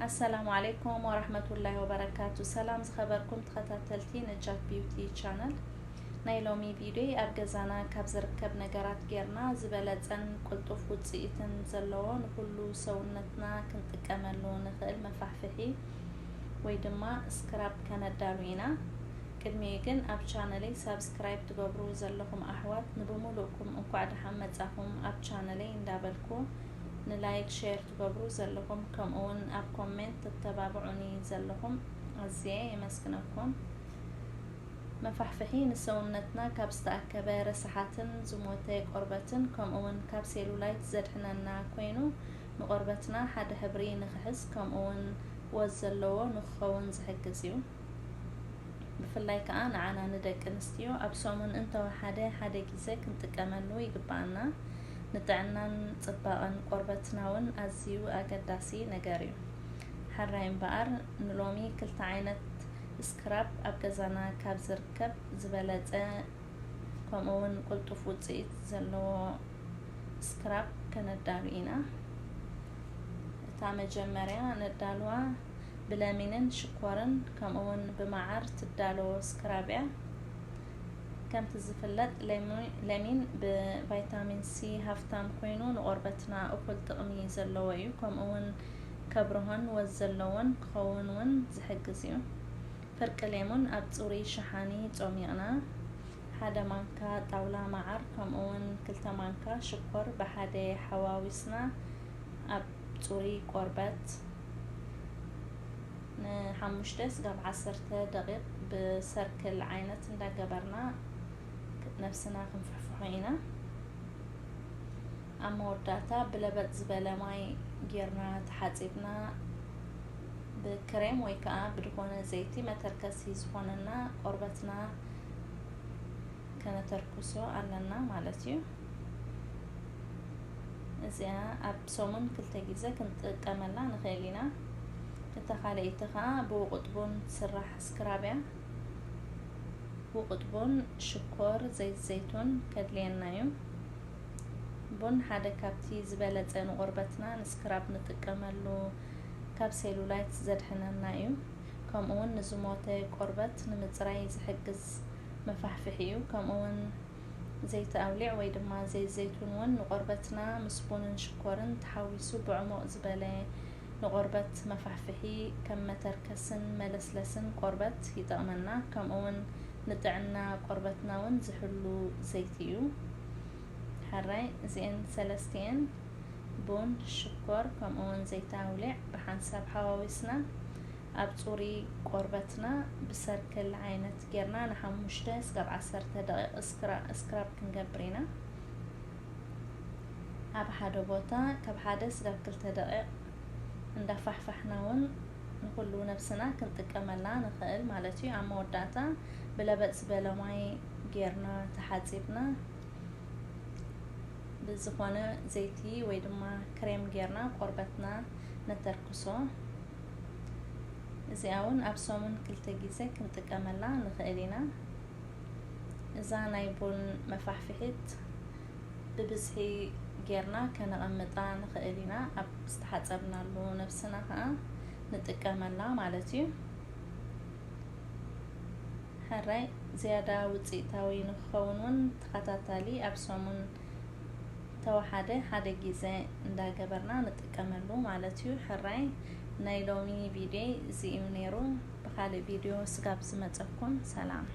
ኣሰላሙ ዓለይኩም ወራህመቱላሂ ወበረካቱ። ሰላም ዝኸበርኩም ተኸታተልቲ ነጃት ቢዩቲ ቻነል። ናይ ሎሚ ቪድዮ ኣብ ገዛና ካብ ዝርከብ ነገራት ጌርና ዝበለጸን ቅልጡፍ ውጽኢትን ዘለዎ ንኹሉ ሰውነትና ክንጥቀመሉ ንኽእል መፋሕፍሒ ወይ ድማ ስክራብ ከነዳሉ ኢና። ቅድሚኡ ግን ኣብ ቻነለይ ሳብስክራይብ ትገብሩ ዘለኹም ኣሕዋት ንብሙሉእኩም እንኳዕ ደሓን መጻኹም ኣብ ቻነለይ እንዳበልኩ ንላይክ ሼር ትገብሩ ዘለኹም ከምኡ እውን ኣብ ኮሜንት ትተባብዑኒ ዘለኹም ኣዝየ የመስግነኩም። መፋሕፍሒ ንሰውነትና ካብ ዝተኣከበ ረሳሓትን ዝሞተ ቆርበትን ከምኡ እውን ካብ ሴሉላይት ዘድሕነና ኮይኑ ንቆርበትና ሓደ ሕብሪ ንክሕዝ ከምኡ እውን ወዝ ዘለዎ ንክኸውን ዝሕግዝ እዩ። ብፍላይ ከዓ ንዓና ንደቂ ኣንስትዮ ኣብ ሰሙን እንተወሓደ ሓደ ግዜ ክንጥቀመሉ ይግባኣና። ንጥዕናን ፅባቐን ቆርበትና እውን ኣዝዩ ኣገዳሲ ነገር እዩ። ሕራይ እምበኣር ንሎሚ ክልተ ዓይነት ስክራብ ኣብ ገዛና ካብ ዝርከብ ዝበለፀ ከምኡ እውን ቅልጡፍ ውፅኢት ዘለዎ ስክራብ ከነዳሉ ኢና። እታ መጀመርያ ነዳልዋ ብለሚንን ሽኮርን ከምኡ እውን ብመዓር ትዳሎ ስክራብ እያ። ከምቲ ዝፍለጥ ለሚ- ለሚን ብቫይታሚን ሲ ሃፍታም ኮይኑ ንቆርበትና እኹል ጥቕሚ ዘለዎ እዩ። ከምኡ እውን ከብርሆን ወዝ ዘለዎን ክኸውን እውን ዝሕግዝ እዩ። ፍርቂ ሌሙን ኣብ ጽሩይ ሸሓኒ ጾሚቕና፣ ሓደ ማንካ ጣውላ መዓር ከምኡ እውን ክልተ ማንካ ሽኮር ብሓደ ሓዋዊስና ኣብ ጽሩይ ቆርበት ንሓሙሽተ ስጋብ ዓሰርተ ደቂቕ ብሰርክል ዓይነት እንዳገበርና ነብስና ክንፍሕፍሖ ኢና። ኣብ መወዳእታ ብለበጥ ዝበለ ማይ ጌርና ተሓጺብና ብክሬም ወይ ከዓ ብድኾነ ዘይቲ መተርከሲ ዝኾነና ቆርበትና ከነተርኩሶ ኣለና ማለት እዩ። እዚኣ ኣብ ሰሙን ክልተ ግዜ ክንጥቀመላ ንኽእል ኢና። እታ ካልኣይቲ ከዓ ብውቁጥ ቡን ትስራሕ ስክራብ እያ። ውቁጥ ቡን፣ ሽኮር፣ ዘይት ዘይቱን ከድልየና እዩ። ቡን ሓደ ካብቲ ዝበለጸ ንቆርበትና ንስክራብ ንጥቀመሉ ካብ ሴሉላይት ዘድሕነና እዩ። ከምኡ እውን ንዝሞተ ቆርበት ንምጽራይ ዝሕግዝ መፋሕፍሒ እዩ። ከምኡ እውን ዘይቲ ኣውሊዕ ወይ ድማ ዘይት ዘይቱን እውን ንቆርበትና ምስ ቡንን ሽኮርን ተሓዊሱ ብዕሙቕ ዝበለ ንቆርበት መፋሕፍሒ ከም መተርከስን መለስለስን ቆርበት ይጠቕመና። ከምኡ እውን ንጥዕና ቆርበትና እውን ዝሕሉ ዘይቲ እዩ። ሕራይ እዚአን ሰለስቲአን ቡን፣ ሽኮር ከምኡ እውን ዘይቲ ኣውሊዕ ብሓንሳብ ሓዋዊስና ኣብ ጽሩይ ቆርበትና ብሰርክል ዓይነት ጌርና ንሓሙሽተ ስጋብ ዓሰርተ ደቂቕ እስክራ- እስክራብ ክንገብር ኢና። ኣብ ሓደ ቦታ ካብ ሓደ ስጋብ ክልተ ደቂቕ እንዳፋሕፋሕና እውን ንኩሉ ነብስና ክንጥቀመላ ንኽእል ማለት እዩ። ኣብ መወዳእታ ብለበጥ ዝበለ ማይ ጌርና ተሓጺብና ብዝኾነ ዘይቲ ወይ ድማ ክሬም ጌርና ቆርበትና ነተርክሶ። እዚኣ እውን ኣብ ሰሙን ክልተ ግዜ ክንጥቀመላ ንኽእል ኢና። እዛ ናይ ቡን መፋሕፍሒት ብብዝሒ ጌርና ከነቐምጣ ንኽእል ኢና። ኣብ ዝተሓጸብናሉ ነብስና ከዓ ንጥቀመላ ማለት እዩ። ሕራይ ዝያዳ ውፅኢታዊ ንክኸውን እውን ተኸታታሊ ኣብ ሰሙን ተወሓደ ሓደ ግዜ እንዳገበርና ንጥቀመሉ ማለት እዩ። ሕራይ ናይ ሎሚ ቪድዮ እዚ እዩ ነይሩ። ብኻልእ ቪድዮ ስጋብ ዝመፀኩም ሰላም።